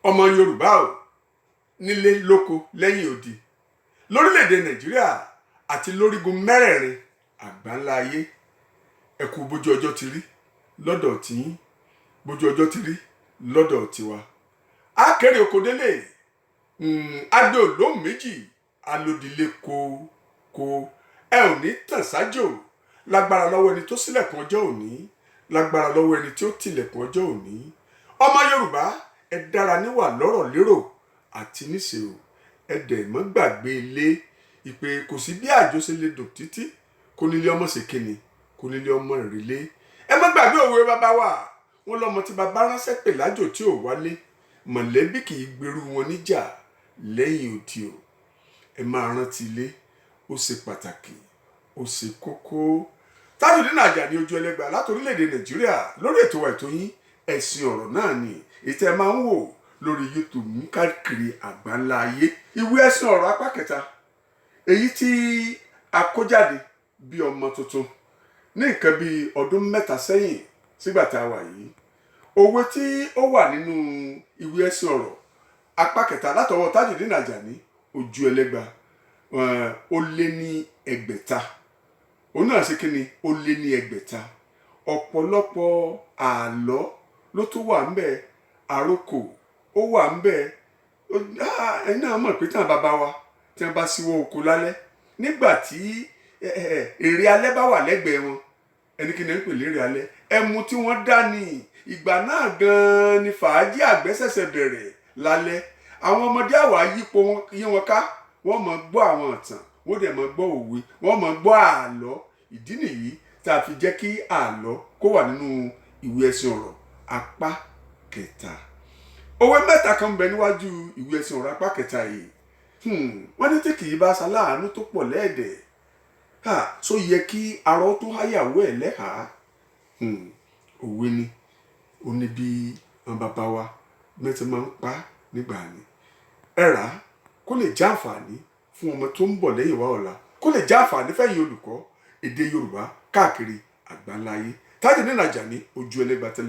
Ọmọ Yorùbá o, nílé lóko lẹ́yìn odi, lórílẹ̀‐èdè Nàìjíríà àti lórígun mẹ́rẹ̀ẹ̀rin àgbáńlá ayé, ẹ kú bójú ọjọ́ ti rí lọ́dọ̀ tiyín, bójú ọjọ́ ti rí lọ́dọ̀ tiwa. A kéré oko délé, agbe olóhùn méjì alódìlé kó kó ẹ ò ní tàn sájò. Lágbára lọ́wọ́ ẹni tó ṣílẹ̀kùn ọjọ́ òní, lágbára lọ́wọ́ ẹni tí ó tilẹ̀kùn ọjọ́ òní. Ọmọ Yorùbá, ẹ dára níwà, lọ́rọ̀, lérò àti níṣe o. Ẹ dẹ̀ mọ́ gbàgbé ilé ìpè. Kò sí bí àjò ṣe lè dùn títí kó nílé ọmọ ṣe kíni, kó nílé ọmọ ìrìlé. Ẹ má gbàgbé òwe bàbá wa, wọn lọmọ tí bàbá ránṣẹ́ pè lájò tí ò wálé, mọ̀lẹ́bí kì í gbèrú wọn níjà lẹ́yìn odi o. Ẹ máa rántí ilé, ó ṣe pàtàkì, ó ṣe kókó. Tajudeen Ajani Ojú Ẹlẹ́gbàá láti orílẹ̀-èdè Nàìjíríà, lórí ètò wa, ètò yín, Ẹ̀sìn Ọ̀rọ̀ náà ni èyí tẹ́ ẹ máa ń wò lórí YouTube ní káàkiri àgbáńlá ayé. Ìwé Ẹ̀sìn Ọ̀rọ̀ apá kẹta, èyí tí a kó jáde bí ọmọ tuntun ní nǹkan bí ọdún 3 sẹ́yìn sígbà tá a wà yìí. Òwe tí ó wà nínú ìwé Ẹ̀sìn Ọ̀rọ̀ apá kẹta látọwọ́ Tajudeen Ajani Ojú Ẹlẹ́gba, ó lé ní 600. Òun náà ṣe kíni? Ó lé ní 600. Ọ̀pọ̀lọpọ̀ àlọ́ ló tún wà ńbẹ̀, àrokò ó wà ńbẹ̀. Ẹ̀yin náà mọ̀ pé tí àwọn bàbá wa tí wọ́n bá síwọ́ oko lálẹ́, nígbà tí èrè alẹ́ bá wà lẹ́gbẹ̀ẹ́ wọn, ẹni kí ni ń pè lérè alẹ́? Ẹmu tí wọ́n dá ní ìgbà náà gan-an ni fàájì àgbẹ̀ ṣẹ̀ṣẹ̀ bẹ̀rẹ̀ lálẹ́. Àwọn ọmọdé àwà yípo yí wọn ká, wọ́n mọ̀ gbọ́ àwọn ìtàn, wọ́n dẹ̀ mọ̀ gbọ́ òwe, wọ́n mọ̀ gbọ́ àlọ́. Ìdí nìyí tá a fi jẹ́ kí àlọ́ kó wà nínú ìwé Ẹ̀sìn Ọ̀rọ̀ apá kẹta. Òwe mẹ́ta kan ń bẹ níwájú ìwé Ẹ̀sìn Ọ̀rọ̀ apá kẹta yìí. Wọ́n ní tí kì í bá ṣaláàánú tó pọ̀ lẹ́ẹ̀dẹ̀ ha, só yẹ kí arọ tó háyàwó ẹ̀ lẹ́hàá? Òwe ni ó ní bí àwọn bàbá wa mẹ́tẹ́ máa ń pa nígbà ni. Ẹ rà á kó lè jẹ́ àǹfààní fún ọmọ tó ń bọ̀ lẹ́yìn wa ọ̀la, kó lè jẹ́ àǹfààní fẹ́yìn olùkọ́ èdè Yorùbá káàkiri àgbáńlá ayé. Tajudeen Ajani Ojú Ẹlẹ́gbà tẹ́lẹ̀.